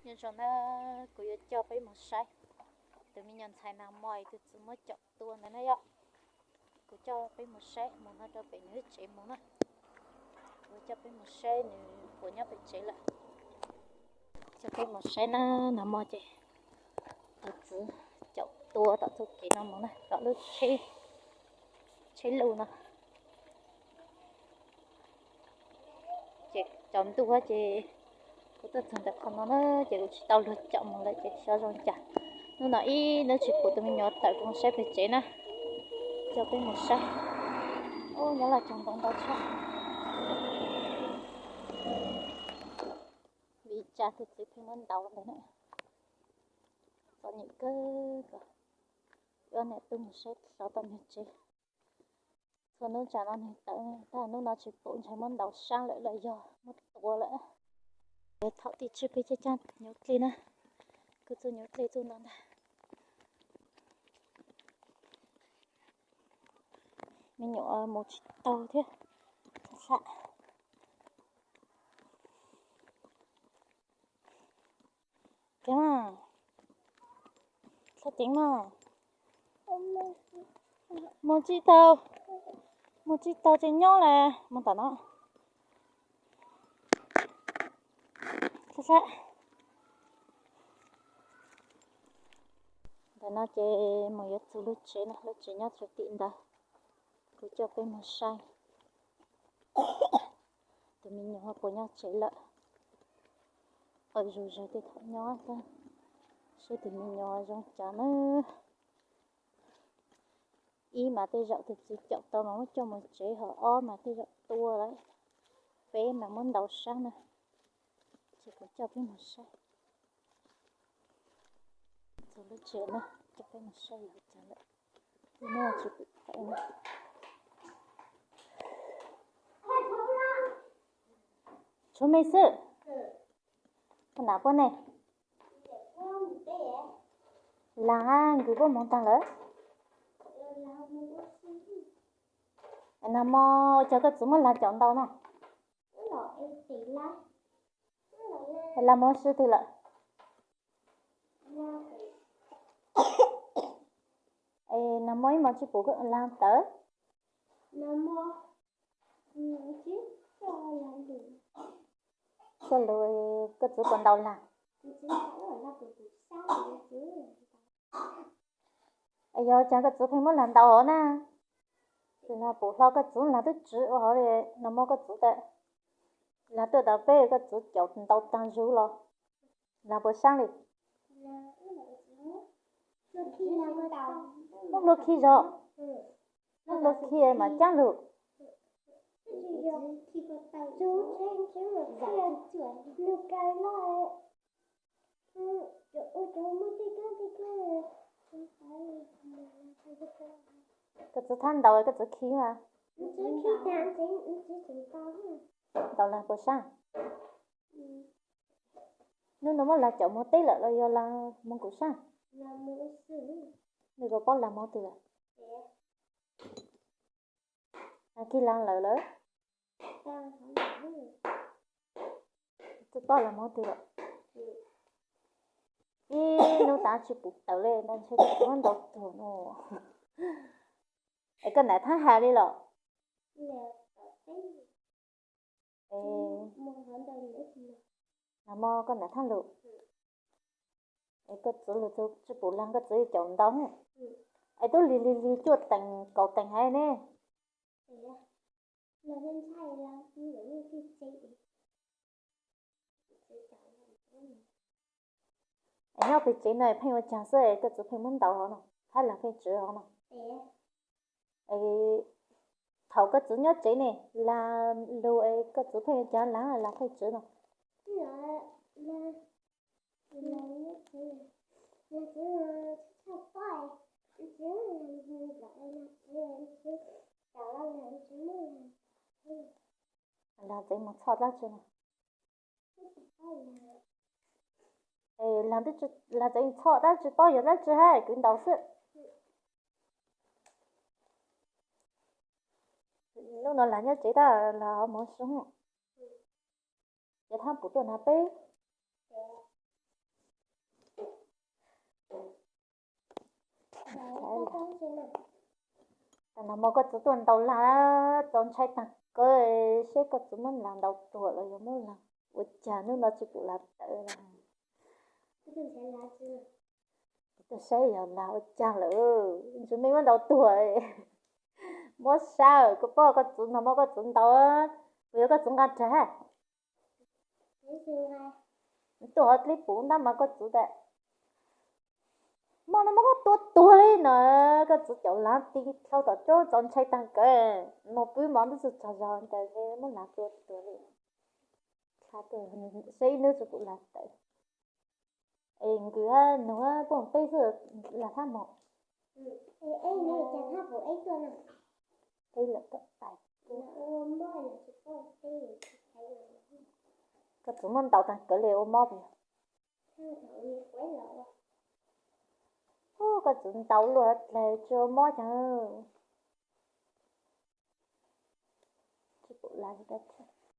Nyob zoo na, kuv yuav coj peb mus saib tus me nyuam ntxhais nag hmo tus txiv muab caum tua ntawd na yom. Kuv coj peb mus saib, mus no rau pem nws lub tsev mus na. Kuv coj peb mus saib nws puas nyob pem tsev lawm. Coj peb mus saib na, nag hmo ces tus txiv caum tua tom txoj kev no mus na, tom lub tsheb, tsheb luj no. Ces tsaus ntuj ces kuv tuaj txog ntawm qhov no na, ces kuv tsis tau luag caum mus lawm ces xyov zoo cas. Hnub no ib hnub tsis pom tus me nyuam tawm, kuv mus saib pem tsev na. Coj peb mus saib. Ub, nyob laj cog ntoo ntau tshaj. Vim tsam tus txiv pheej muab ntaus ntawd na. Txom nyem kawg, wb niam tub mus saib hlo tom nws tsev. Txhua hnub tsam no nws tawm, tab hnub no tsis pom, ntshai muab ntaus sab lawm los yog muab tua lawm. Thaum tim tswv peb caj caj nyuv dlig na, kuv txoj nyuv dlig txoj no ntag. Me nyuam mus tsis tau thiab. Txhob xav. Kev mas, txhob ceev mas. Mus tsis tau, mus tsis tau ces nyob lawm, mus tom no. Txhob xav. Ntawm no ces mus yuav txog lub tsev no, lub tsev nyob rau tim ntawd. Kuv coj peb mus saib tus me nyuam puas nyob tsev lawm. Qw zus zog tej thaum nyob, saib tus me nyuam zoo cas na. Ib mas tej zaum tus txiv caum tau mas muab coj mus tsev, ho ob mas tej zaum tua lawm, peb mas muab ntaus sab na. Ces kuv coj peb mus saib. Txog lub tsev na, coj peb mus saib yuav cas lawm. Hnub no tsis pom tawm na. Tshuav me xwb. Koj nam puab ne? Lag, nkws puab moog taag lawm. Nag hmo ua cas koj txiv muab lag caum ntau no? Lag moog ua si twg lawm? Es nag hmo ib hmos tsis pum lag tawv. Koj lug, koj txiv puas ntaus lag? Es yog cas koj txiv pheej muab lag ntaus hov na? Lag pum hlo koj txiv lag twb tswv ua hov li. Nag hmo koj txiv tas, lag tuaj tas peb koj txiv caum ntaus taag zug los lag puas sab li? Muab hlua khi zog, muab hlua khi mas caab lug. Koj txiv thab ntaus koj txiv khi mas. Ntaus lag puas sab? Hnub no muab lag caum moog teb lawm los yog lag moog kuv sab? Nws koj paub lag moog twg lawm? Lag khi lag lawm lawm. Tsis paub lag moog twg lawm. Ib hnub tas tsis pum tawm li, ntshe koj txiv muab ntaus tuag no. Es koj nam thab has li los? Nag hmo koj nam thab lug. Es koj txiv lug tsis pum lag koj txiv caum ntaus. Es tub lig lig lig cuaj teev kaum teev haiv ne. Es nyob pem tsev no pheej ua caag xwb es koj txiv pheej muab ntaus hov no, thab lag pheej tswv hov no. Es thaum koj txiv nyob tsev ne, lag lug es koj txiv pheej ua caag lag, lag pheej tswv no? Lag txeev moog txhoj dlaab tsi no? Lag txeev txhoj dlaab tsi, paub yog dlaab tsi hab kwv ntaus xwb. Hnub no lag nyob tsev tab lag hov moog sub. Yog thab pum tuaj nrug peb. Mas koj txwv tuaj ntaus lag, txaus ntshai tag kawg, seb koj txwv muab lag ntaus tuag los yog muab lag ua cas, hnub no tsis pum lag tawv lawm. Tuaj saib yog lag ua cas lawm, ntshe muab ntaus tuag. Mob sab, koj pom koj txwv no, muab koj txwv ntaus, puas yog koj txwv nqa rag? Tuaj hov dlib puv ntab mas koj txwv tas, mob no muab koj tua tuag li no. Koj txwv caum lag ti dhau tom roob, txaus ntshai tag kawg, mus pw mov ntub txug tsaug zog ntawd muab lag tua tuag li. Saib ib hnub tsis pum lag tawv. Es nkws hab nug hab pooj teb xwb, lag hab mos. Eb lawm, koj txwv muab ntaus tag kawg li ua mob puas yog? Ub, koj txwv ntaus luaj dlawg tsis ua mob cas. Tsis pum lag li koj.